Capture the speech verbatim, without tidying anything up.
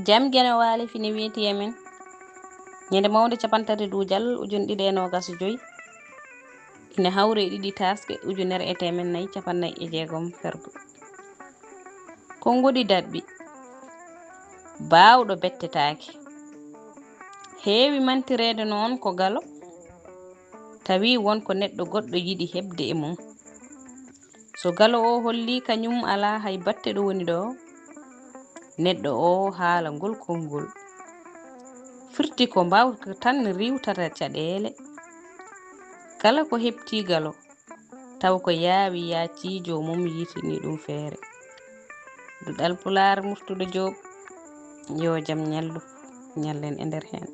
Jam Geno Waali fini weeti e men. Ñande mawnde capanɗe tati duujal ujunere ɗiɗi e noogas e joy, ina hawri e ɗiɗi taaske ujunere e teemeɗɗe nayi capanɗe nayi e jeegom fergo. Konguɗi daɗɗi, baawɗo bettetaake. Heewi mantireede noon ko Galo, tawi won ko neɗɗo goɗɗo yiɗi heɓde e mum. So Galo o holli kañum alaa hay batte ɗo woni ɗo, neɗɗo o haala ngol konngol. Firti ko mbaawka tan riiwtata caɗeele. Kala ko heɓti Galo, taw ko yaawi yaaciijo mum yiytini ɗum feere. Duɗal Pulaar, Murtuɗo Joob, yo jam ñallu, ñallen e nder heen.